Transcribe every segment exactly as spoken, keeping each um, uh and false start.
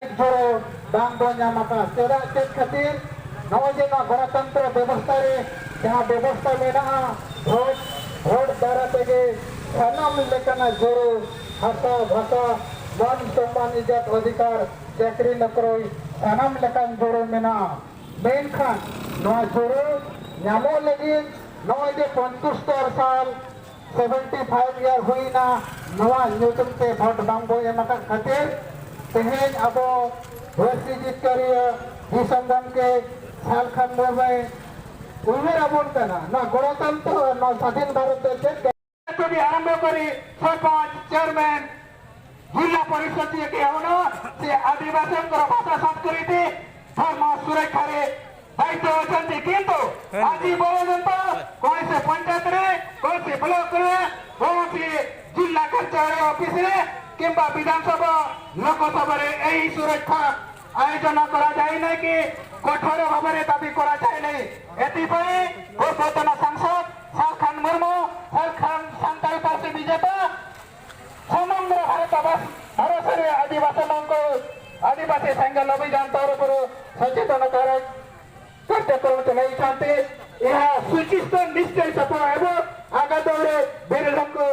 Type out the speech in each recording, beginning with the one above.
ᱡᱳᱨ ᱵᱟᱝ ᱵᱚᱱ ᱧᱟᱢ ᱟᱠᱟᱫ᱾ ᱪᱮᱫᱟᱜ, ᱪᱮᱫ ᱠᱷᱟᱹᱛᱤᱨ? ᱱᱚᱜᱼᱚᱭ ᱡᱮ ᱱᱚᱣᱟ ᱜᱚᱱᱚᱛᱚᱱᱛᱨᱚ ᱵᱮᱵᱚᱥᱛᱷᱟ ᱨᱮ ᱡᱟᱦᱟᱸ ᱵᱮᱵᱚᱥᱛᱷᱟ ᱢᱮᱱᱟᱜᱼᱟ, ᱵᱷᱳᱴ, ᱵᱷᱳᱴ ᱫᱟᱨᱟ ᱛᱮᱜᱮ ᱥᱟᱱᱟᱢ ᱞᱮᱠᱟᱱᱟᱜ ᱡᱳᱨ, ᱦᱟᱥᱟ, ᱵᱷᱟᱥᱟ, ᱢᱟᱱ ᱥᱚᱢᱢᱟᱱ, ᱤᱡᱽᱡᱚᱛ, ᱚᱫᱷᱤᱠᱟᱨ, ᱪᱟᱹᱠᱨᱤ ᱱᱚᱠᱨᱤ, ᱥᱟᱱᱟᱢ ᱞᱮᱠᱟᱱ ᱡᱳᱨ ᱢᱮᱱᱟᱜᱼᱟ᱾ ᱢᱮᱱᱠᱷᱟᱱ ᱱᱚᱣᱟ ᱡᱳᱨ ᱧᱟᱢᱚᱜ ᱞᱟᱹᱜᱤᱫ ᱱᱚᱜᱼᱚᱭ ᱡᱮ ᱯᱚᱸᱪᱟᱛᱛᱳᱨ ᱥᱟᱞ, ᱥᱮᱵᱷᱮᱱᱴᱤ ᱯᱷᱟᱭᱤᱵᱷ ᱤᱭᱟᱨ ᱦᱩᱭᱱᱟ, ᱱᱚᱣᱟ ᱧᱩᱛᱩᱢ ᱛᱮ ᱵᱷᱳᱴ ᱵᱟᱝ ᱵᱚ ᱮᱢ ᱟᱠᱟᱫ ᱠᱷᱟᱹᱛᱤᱨ ᱛᱮᱦᱮᱧ ᱟᱵᱚ ᱯᱟᱹᱨᱥᱤ ᱡᱤᱛᱠᱟᱹᱨᱤᱭᱟᱹ ᱫᱤᱥᱚᱢ ᱜᱚᱢᱠᱮ ᱥᱟᱞᱠᱷᱟᱱ ᱢᱩᱨᱢᱩᱭ ᱩᱭᱦᱟᱹᱨ ᱟᱵᱚᱱ ᱠᱟᱱᱟ᱾ ᱱᱚᱣᱟ ᱜᱚᱱᱚᱛᱚᱱᱛᱨᱚ, ᱱᱚᱣᱟ ᱥᱟᱫᱷᱤᱱ ᱵᱷᱟᱨᱚᱛ ᱫᱚ ᱪᱮᱫ ᱠᱷᱚᱱ ᱟᱨᱟᱢᱵᱷᱚ ᱠᱚᱨᱮ ᱥᱚᱨᱯᱚᱧᱪ, ᱪᱮᱭᱟᱨᱢᱮᱱ, ᱡᱤᱞᱞᱟ ᱯᱚᱨᱤᱥᱚᱫ ᱡᱮ ᱦᱚᱱᱚ ᱥᱮ ᱟᱹᱫᱤᱵᱟᱹᱥᱤ ᱠᱚ ᱵᱷᱟᱥᱟ ᱥᱚᱝᱥᱠᱨᱤᱛᱤ ᱫᱷᱚᱨᱢᱚ ᱥᱩᱨᱚᱠᱷᱟ ᱨᱮ ᱫᱟᱭᱤᱛᱛᱚ ᱚᱪᱚᱱᱛᱤ, ᱠᱤᱱᱛᱩ ᱟᱡᱤ ᱯᱚᱨᱡᱚᱱᱛᱚ ᱠᱚᱱᱥᱤ ᱯᱚᱧᱪᱟᱭᱮᱛ ᱨᱮ, ᱠᱚᱱᱥᱤ ᱵᱞᱚᱠ ᱨᱮ, ᱠᱚᱱᱥᱤ ᱡᱤᱞᱞᱟ ᱠᱟᱨᱡᱟᱞᱚᱭ ᱚᱯᱷᱤᱥ ᱨᱮ ᱠᱤᱢᱵᱟ ᱵᱤᱫᱷᱟᱱ ᱥᱚᱵᱷᱟ, ᱞᱳᱠ ᱥᱚᱵᱷᱟ ᱨᱮ ᱮᱭ ᱥᱩᱨᱚᱠᱷᱟ ᱟᱭᱳᱡᱚᱱ ᱠᱚᱨᱟ ᱡᱟᱭᱮ ᱱᱟᱦᱤ, ᱠᱚᱴᱷᱳᱨ ᱵᱷᱟᱵᱮ ᱨᱮ ᱫᱟᱵᱤ ᱠᱚᱨᱟ ᱡᱟᱭᱮ ᱱᱟᱦᱤ। ଏଥିପାଇଁ ପୂର୍ବତନ ସାଂସଦ ସାଲଖାନ ମୁର୍ମୁ, ସାଲଖାନ ସାନ୍ତାଳ ପାର୍ଷି ବିଜେତା, ସମଗ୍ର ଭାରତ, ଭାରତରେ ଆଦିବାସୀମାନଙ୍କୁ ଆଦିବାସୀ ସାଙ୍ଗେ ଅଭିଯାନ ତରଫରୁ ସଚେତନକାରୀ କାର୍ଯ୍ୟକ୍ରମ ଚଳାଇଛନ୍ତି। ଏହା ସୁନିଶ୍ଚିତ ନିଶ୍ଚୟ ସଫଳ ହେବ। ଆଗାମୀ ଦିନରେ ବିରୋଧୀଙ୍କୁ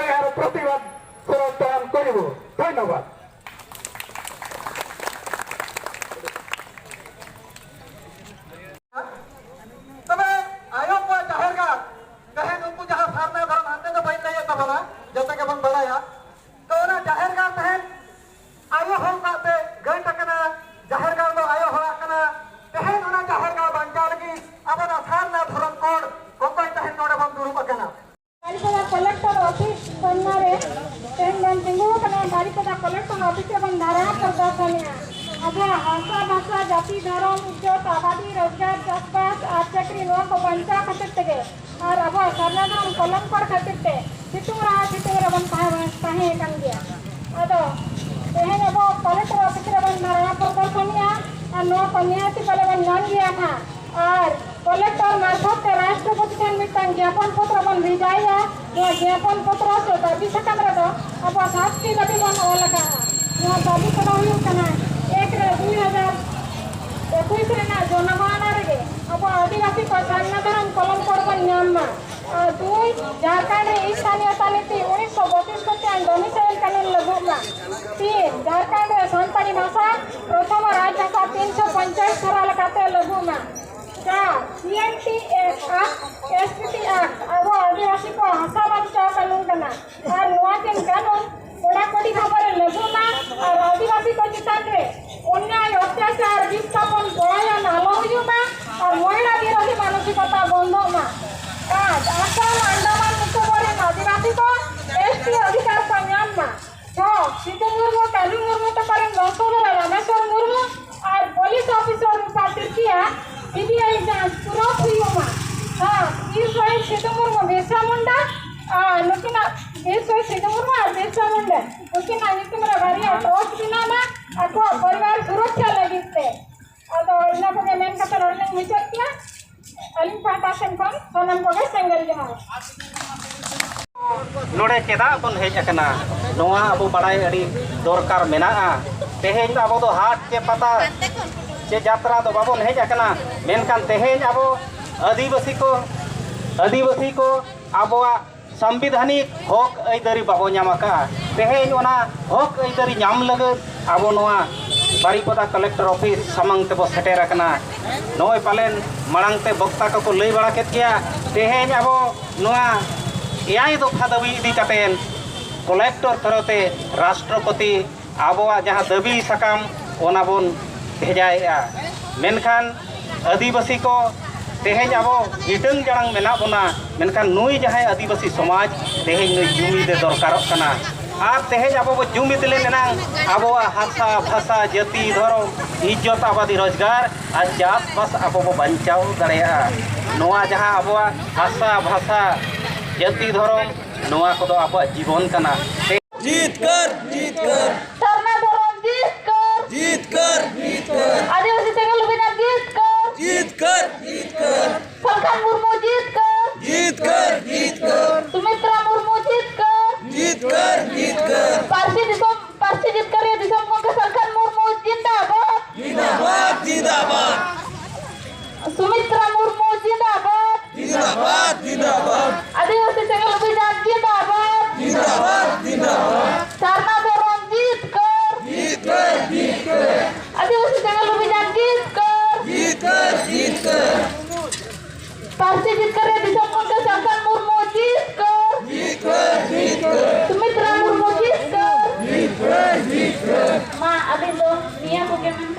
ଏହାର ପ୍ରତିବାଦ ସ୍ୱରୂପ ପ୍ରଦାନ କରିବୁ। ଧନ୍ୟବାଦ। ᱛᱚᱵᱮ ᱟᱭᱳ ᱠᱚᱣᱟᱜ ᱡᱟᱦᱮᱨ ᱜᱟᱲ, ᱛᱮᱦᱮᱧ ᱩᱱᱠᱩ ᱡᱟᱦᱟᱸ ᱥᱟᱨᱱᱟ ᱫᱷᱚᱨᱚᱢ ᱦᱟᱱᱛᱮ ᱫᱚ ᱵᱟᱹᱧ ᱞᱟᱹᱭᱮᱫ ᱛᱟᱵᱚᱱᱟ, ᱡᱚᱛᱚ ᱜᱮᱵᱚᱱ ᱵᱟᱲᱟᱭᱟ᱾ ᱛᱚ ᱚᱱᱟ ᱡᱟᱦᱮᱨ ᱜᱟᱲ ᱛᱮᱦᱮᱧ ᱟᱭᱳ ᱦᱚᱲ ᱠᱚᱣᱟᱜ ᱛᱮ ᱜᱟᱹᱴ ᱟᱠᱟᱱᱟ, ᱡᱟᱦᱮᱨ ᱜᱟᱲ ᱫᱚ ᱟᱭᱳ ᱦᱚᱲᱟᱜ ᱠᱟᱱᱟ᱾ ᱛᱮᱦᱮᱧ ᱚᱱᱟ ᱡᱟᱦᱮᱨ ᱜᱟᱲ ᱵᱟᱧᱪᱟᱣ ᱞᱟᱹᱜᱤᱫ ᱟᱵᱚ ᱱᱚᱣᱟ ᱥᱟᱨᱱᱟ ᱫᱷᱚᱨᱚᱢ ᱠᱳᱰ ᱚᱠᱚᱭ ᱛᱮᱦᱮᱧ ᱱᱚᱰᱮ ᱵᱚᱱ ᱫᱩᱲᱩᱵ ᱟᱠᱟᱱᱟ? ᱵᱟᱨᱤᱯᱟᱫᱟ ᱠᱚᱞᱮᱠᱴᱚᱨ ᱚᱯᱷᱤᱥ ᱥᱟᱢᱱᱟ ᱨᱮ ᱛᱮᱦᱮᱧ ᱵᱚᱱ ᱛᱤᱸᱜᱩ ᱟᱠᱟᱱᱟ᱾ ᱵᱟᱨᱤᱯᱟᱫᱟ ᱠᱚᱞᱮᱠᱴᱚᱨ ᱚᱯᱷᱤᱥ ᱨᱮᱵᱚᱱ ᱫᱷᱟᱨᱱᱟ ᱯᱨᱚᱫᱚᱨᱥᱚᱱᱮᱜᱼᱟ᱾ ᱟᱵᱚᱣᱟᱜ ᱦᱟᱥᱟ, ᱵᱷᱟᱥᱟ, ᱡᱟᱹᱛᱤ, ᱫᱷᱚᱨᱚᱢ, ᱤᱡᱽᱡᱚᱛ, ᱟᱵᱟᱫᱤ, ᱨᱳᱡᱽᱜᱟᱨ, ᱪᱟᱥᱵᱟᱥ ᱟᱨ ᱪᱟᱹᱠᱨᱤ, ᱱᱚᱣᱟ ᱠᱚ ᱵᱟᱧᱪᱟᱣ ᱠᱷᱟᱹᱛᱤᱨ ᱛᱮᱜᱮ ᱟᱨ ᱟᱵᱚᱣᱟᱜ ᱥᱟᱨᱱᱟ ᱫᱷᱚᱨᱚᱢ ᱠᱚᱞᱚᱢ ᱠᱚᱲ ᱠᱷᱟᱹᱛᱤᱨ ᱛᱮ ᱥᱤᱛᱩᱝ ᱨᱮᱦᱚᱸ ᱥᱤᱛᱩᱝ ᱨᱮᱵᱚᱱ ᱛᱟᱦᱮᱸ, ᱛᱟᱦᱮᱸ ᱠᱟᱱ ᱜᱮᱭᱟ᱾ ᱟᱫᱚ ᱛᱮᱦᱮᱧ ᱟᱵᱚ ᱠᱚᱞᱮᱠᱴᱚᱨ ᱚᱯᱷᱤᱥ ᱨᱮᱵᱚᱱ ᱫᱷᱟᱨᱱᱟ ᱯᱨᱚᱫᱚᱨᱥᱚᱱᱮᱜᱼᱟ ᱟᱨ ᱱᱚᱣᱟ ᱠᱚ ᱱᱤᱦᱟᱹᱛᱤ ᱯᱟᱞᱮ ᱵᱚᱱ ᱧᱟᱢ ᱜᱮᱭᱟ ᱦᱟᱸᱜ᱾ ᱟᱨ ᱠᱚᱞᱮᱠᱴᱚᱨ ᱢᱟᱨᱯᱷᱚᱛ ᱛᱮ ᱨᱟᱥᱴᱨᱚᱯᱚᱛᱤ ᱴᱷᱮᱱ ᱢᱤᱫᱴᱟᱝ ᱜᱮᱭᱟᱯᱚᱱ ᱯᱚᱛᱨᱚ ᱵᱚᱱ ᱵᱷᱮᱡᱟᱭᱟ᱾ ᱱᱚᱣᱟ ᱜᱮᱭᱟᱯᱚᱱ ᱯᱚᱛᱨᱚ ᱥᱮ ᱫᱟᱹᱵᱤ ᱥᱟᱠᱟᱢ ᱨᱮᱫᱚ ᱟᱵᱚᱣᱟᱜ ᱥᱟᱛᱴᱤ ᱫᱟᱹᱵᱤ ᱵᱚᱱ ᱚᱞ ᱟᱠᱟᱫᱼᱟ᱾ ᱱᱚᱣᱟ ᱫᱟᱹᱵᱤ ᱠᱚᱫᱚ ᱦᱩᱭᱩᱜ ᱠᱟᱱᱟ, ᱨᱮᱱᱟᱜ ᱡᱚᱱᱢᱟᱦᱟ ᱨᱮᱜᱮ ᱟᱵᱚ ᱟᱹᱫᱤᱵᱟᱹᱥᱤ ᱠᱚ ᱥᱟᱨᱱᱟ ᱫᱷᱚᱨᱚᱢ ᱠᱚᱞᱚᱢ ᱠᱚᱲ ᱵᱚᱱ ᱧᱟᱢ ᱢᱟ᱾ ᱟᱨ ᱫᱩᱭ, ᱡᱷᱟᱲᱠᱷᱚᱸᱰ ᱨᱮ ᱥᱛᱷᱟᱱᱤᱭᱚᱛᱟ ᱱᱤᱛᱤ ᱩᱱᱤᱥᱥᱚ ᱵᱚᱛᱤᱥ ᱠᱚᱛᱮ ᱰᱚᱢᱤᱥᱟᱭᱤᱞ ᱠᱟᱹᱱᱩᱱ ᱞᱟᱹᱜᱩᱜ ᱢᱟ᱾ ᱛᱤᱱ, ᱡᱷᱟᱲᱠᱷᱚᱸᱰ ᱨᱮ ᱥᱟᱱᱛᱟᱲᱤ ᱵᱷᱟᱥᱟ ᱯᱨᱚᱛᱷᱚᱢ ᱨᱟᱡᱽ ᱵᱷᱟᱥᱟ ᱛᱤᱱᱥᱚ ᱯᱚᱧᱪᱟᱥ ᱫᱷᱟᱨᱟ ᱞᱮᱠᱟᱛᱮ ᱞᱟᱹᱜᱩᱜ ᱢᱟ᱾ ᱪᱟᱨ, ᱥᱤ ᱮᱱ ᱴᱤ ᱮᱠᱴ ᱟᱨ ᱮᱥ ᱴᱤ ᱴᱤ ᱮᱠᱴ ᱟᱵᱚ ᱟᱹᱫᱤᱵᱟᱹᱥᱤ ᱠᱚ ᱦᱟᱥᱟ ᱵᱟᱧᱪᱟᱣ ᱠᱟᱹᱱᱩᱱ ᱠᱟᱱᱟ᱾ ᱟᱨ ᱱᱚᱣᱟ ᱠᱤᱱ ᱠᱟᱹᱱᱩᱱ ᱠᱚᱲᱟᱠᱚᱲᱤ ᱵᱷᱟᱵᱮ ᱨᱮ ᱞᱟᱹᱜᱩ ᱢᱟ ᱟᱨ ᱟᱹᱫᱤᱵᱟᱹᱥᱤ ᱠᱚ ᱪᱮᱛᱟᱱ ᱨᱮ ᱚᱱᱱᱭᱟᱭ, ᱚᱛᱛᱟᱪᱟᱨ, ᱵᱤᱥᱛᱷᱟᱯᱚᱱ, ᱯᱚᱞᱟᱭᱚᱱ ᱟᱞᱚ ᱦᱩᱭᱩᱜ ᱢᱟ ᱟᱨ ᱢᱚᱦᱤᱞᱟ ᱵᱤᱨᱳᱫᱷᱤ ᱢᱟᱱᱚᱥᱤᱠᱚᱛᱟ ᱵᱚᱱᱫᱚᱜ ᱢᱟ᱾ ᱯᱟᱸᱪ, ᱟᱥᱟᱢ, ᱟᱱᱰᱟᱢᱟᱱ ᱱᱤᱠᱳᱵᱚᱨ ᱨᱮᱱ ᱟᱹᱫᱤᱵᱟᱹᱥᱤ ᱠᱚ ᱮᱥ ᱴᱤ ᱚᱫᱷᱤᱠᱟᱨ ᱠᱚ ᱧᱟᱢ ᱢᱟ᱾ ᱪᱷᱚ, ᱥᱤᱫᱩ ᱢᱩᱨᱢᱩ, ᱠᱟᱹᱱᱦᱩ ᱢᱩᱨᱢᱩ ᱛᱟᱠᱚ ᱨᱮᱱ ᱵᱚᱝᱥᱚᱫᱷᱚᱨ ᱨᱟᱢᱮᱥᱣᱚᱨ ᱢᱩᱨᱢᱩ ᱟᱨ ᱯᱩᱞᱤᱥ ᱚᱯᱷᱤᱥᱟᱨ ᱨᱩᱯᱟ ᱛᱤᱨᱠᱤᱭᱟᱜ ᱥᱤ ᱵᱤ ᱟᱭ ᱡᱟᱸᱪ ᱯᱩᱨᱟᱹᱣ ᱦᱩᱭᱩᱜ ᱢᱟ᱾ ᱦᱮᱸ, ᱵᱤᱨ ᱥᱚᱦᱤᱫ ᱥᱤᱫᱩ ᱢᱩᱨᱢᱩ, ᱵᱤᱨᱥᱟ ᱢᱩᱱᱰᱟ, ᱟᱨ ᱱᱩᱠᱤᱱᱟᱜ ᱵᱤᱨ ᱥᱚᱦᱤᱫ ᱥᱤᱫᱩ ᱢᱩᱨᱢᱩ ᱟᱨ ᱵᱤᱨᱥᱟ ᱢᱩᱱᱰᱟ ᱱᱩᱠᱤᱱᱟᱜ ᱧᱩᱛᱩᱢ ᱨᱮ ᱵᱟᱨᱭᱟ ᱴᱨᱟᱥᱴ ᱵᱮᱱᱟᱣ ᱢᱟ, ᱟᱠᱚᱣᱟᱜ ᱯᱚᱨᱤᱵᱟᱨ ᱥᱩᱨᱚᱠᱷᱟ ᱞᱟᱹᱜᱤᱫ ᱛᱮ᱾ ᱟᱫᱚ ᱤᱱᱟᱹ ᱠᱚᱜᱮ ᱢᱮᱱ ᱠᱟᱛᱮ ᱱᱚᱰᱮ ᱞᱤᱧ ᱢᱩᱪᱟᱹᱫ ᱠᱮᱫᱟ᱾ ᱟᱹᱞᱤᱧ ᱯᱟᱦᱴᱟ ᱥᱮᱱ ᱠᱷᱚᱱ ᱥᱟᱱᱟᱢ ᱠᱚᱜᱮ ᱥᱮᱸᱜᱮᱞ ᱡᱚᱦᱟᱨ᱾ ᱱᱚᱰᱮ ᱪᱮᱫᱟᱜ ᱵᱚᱱ ᱦᱮᱡ ᱟᱠᱟᱱᱟ, ᱱᱚᱣᱟ ᱟᱵᱚ ᱵᱟᱲᱟᱭ ᱟᱹᱰᱤ ᱫᱚᱨᱠᱟᱨ ᱢᱮᱱᱟᱜᱼᱟ᱾ ᱛᱮᱦᱮᱧ ᱫᱚ ᱟᱵᱚ ᱫᱚ ᱦᱟᱴ ᱪᱮ ᱯᱟᱛᱟ ᱪᱮ ᱡᱟᱛᱨᱟ ᱫᱚ ᱵᱟᱵᱚᱱ ᱦᱮᱡ ᱟᱠᱟᱱᱟ, ᱢᱮᱱᱠᱷᱟᱱ ᱛᱮᱦᱮᱧ ᱟᱵᱚ ᱟᱹᱫᱤᱵᱟᱹᱥᱤ ᱠᱚ, ᱟᱹᱫᱤᱵᱟᱹᱥᱤ ᱠᱚ ᱟᱵᱚᱣᱟᱜ ᱥᱟᱢᱵᱤᱫᱷᱟᱱᱤᱠ ᱦᱚᱠ ᱟᱹᱭᱫᱟᱹᱨᱤ ᱵᱟᱵᱚ ᱧᱟᱢ ᱟᱠᱟᱫᱼᱟ᱾ ᱛᱮᱦᱮᱧ ᱚᱱᱟ ᱦᱚᱠ ᱟᱹᱭᱫᱟᱹᱨᱤ ᱧᱟᱢ ᱞᱟᱹᱜᱤᱫ ᱟᱵᱚ ᱱᱚᱣᱟ ᱵᱟᱨᱤᱯᱚᱫᱟ ᱠᱟᱞᱮᱠᱴᱚᱨ ᱚᱯᱷᱤᱥ ᱥᱟᱢᱟᱝ ᱛᱮᱵᱚ ᱥᱮᱴᱮᱨ ᱟᱠᱟᱱᱟ᱾ ᱱᱚᱜᱼᱚᱭ ᱯᱟᱞᱮᱱ ᱢᱟᱲᱟᱝ ᱛᱮ ᱵᱚᱠᱛᱟ ᱠᱚᱠᱚ ᱞᱟᱹᱭ ᱵᱟᱲᱟ ᱠᱮᱫ ᱜᱮᱭᱟ᱾ ᱛᱮᱦᱮᱧ ᱟᱵᱚ ᱱᱚᱣᱟ ᱮᱭᱟᱭ ᱫᱚᱯᱷᱟ ᱫᱟᱹᱵᱤ ᱤᱫᱤ ᱠᱟᱛᱮᱫ ᱠᱟᱞᱮᱠᱴᱚᱨ ᱛᱚᱨᱚᱛᱮ ᱨᱟᱥᱴᱨᱚᱯᱚᱛᱤ ᱟᱵᱚᱣᱟᱜ ᱡᱟᱦᱟᱸ ᱫᱟᱹᱵᱤ ᱥᱟᱠᱟᱢ, ᱚᱱᱟ ᱵᱚᱱ ᱵᱷᱮᱡᱟᱭᱮᱫᱼᱟ᱾ ᱢᱮᱱᱠᱷᱟᱱ ᱟᱹᱫᱤᱵᱟᱹᱥᱤ ᱠᱚ ᱛᱮᱦᱮᱧ ᱟᱵᱚ ᱦᱤᱴᱟᱹᱝ ᱡᱟᱲᱟᱝ ᱢᱮᱱᱟᱜ ᱵᱚᱱᱟ, ᱢᱮᱱᱠᱷᱟᱱ ᱱᱩᱭ ᱡᱟᱦᱟᱸᱭ ᱟᱹᱫᱤᱵᱟᱹᱥᱤ ᱥᱚᱢᱟᱡᱽ ᱛᱮᱦᱮᱧ ᱱᱩᱭ ᱡᱩᱢᱤᱫ ᱮ ᱫᱚᱨᱠᱟᱨᱚᱜ ᱠᱟᱱᱟ᱾ ᱟᱨ ᱛᱮᱦᱮᱧ ᱟᱵᱚ ᱵᱚ ᱡᱩᱢᱤᱫ ᱞᱮᱱ ᱮᱱᱟᱝ ᱟᱵᱚᱣᱟᱜ ᱦᱟᱥᱟ, ᱵᱷᱟᱥᱟ, ᱡᱟᱹᱛᱤ, ᱫᱷᱚᱨᱚᱢ, ᱤᱡᱽᱡᱚᱛ, ᱟᱵᱟᱫᱤ, ᱨᱳᱡᱽᱜᱟᱨ ᱟᱨ ᱪᱟᱥᱵᱟᱥ ᱟᱵᱚ ᱵᱚ ᱵᱟᱧᱪᱟᱣ ᱫᱟᱲᱮᱭᱟᱜᱼᱟ᱾ ᱱᱚᱣᱟ ᱡᱟᱦᱟᱸ ᱟᱵᱚᱣᱟᱜ ᱦᱟᱥᱟ, ᱵᱷᱟᱥᱟ, ᱡᱟᱹᱛᱤ, ᱫᱷᱚᱨᱚᱢ, ᱱᱚᱣᱟ ᱠᱚᱫᱚ ᱟᱵᱚᱣᱟᱜ ᱡᱤᱵᱚᱱ ᱠᱟᱱᱟ᱾ ᱡᱤᱛᱠᱟᱹᱨ, ᱡᱤᱛᱠᱟᱹᱨ᱾ ᱥᱟᱨᱱᱟ ᱫᱷᱚᱨᱚᱢ ᱡᱤᱛᱠᱟᱹᱨ᱾ ᱡᱤᱛᱠᱟᱹᱨ, ᱡᱤᱛᱠᱟᱹᱨ᱾ ᱟᱹᱫᱤᱵᱟᱹᱥᱤ ᱥᱮᱸᱜᱮᱞ ᱚᱵᱷᱤᱡᱟᱱ ᱡᱤᱛᱠᱟᱹᱨ᱾ ᱡᱤᱛᱠᱟᱹᱨ, ᱡᱤᱛᱠᱟᱹᱨ᱾ ᱥᱟᱞᱠᱷᱟᱱ ᱢᱩᱨᱢᱩ ᱡᱤᱛᱠᱟᱹᱨ᱾ ᱡᱤᱛᱠᱟᱹᱨ, ᱡᱤᱛᱠᱟᱹᱨ᱾ ᱥᱩᱢᱤᱛᱨᱟ ᱢᱩᱨᱢᱩ ᱡᱤᱛᱠᱟᱹᱨ᱾ ᱡᱤᱛᱠᱟᱹᱨ, ᱡᱤᱛᱠᱟᱹᱨ᱾ ᱯᱟᱹᱨᱥᱤ ᱫᱤᱥᱚᱢ, ᱯᱟᱹᱨᱥᱤ ᱡᱤᱛᱠᱟᱹᱨᱤᱭᱟᱹ ᱫᱤᱥᱚᱢ ᱜᱚᱢᱠᱮ ᱥᱟᱞᱠᱷᱟᱱ ᱢᱩᱨᱢᱩ ᱡᱤᱱᱫᱟᱵᱟᱫ᱾ ᱡᱤᱱᱫᱟᱵᱟᱫ, ᱡᱤᱱᱫᱟᱵᱟᱫ᱾ ᱱᱤᱭᱟᱹ ᱠᱚᱜᱮ ᱢᱮᱱᱟᱜᱼᱟ᱾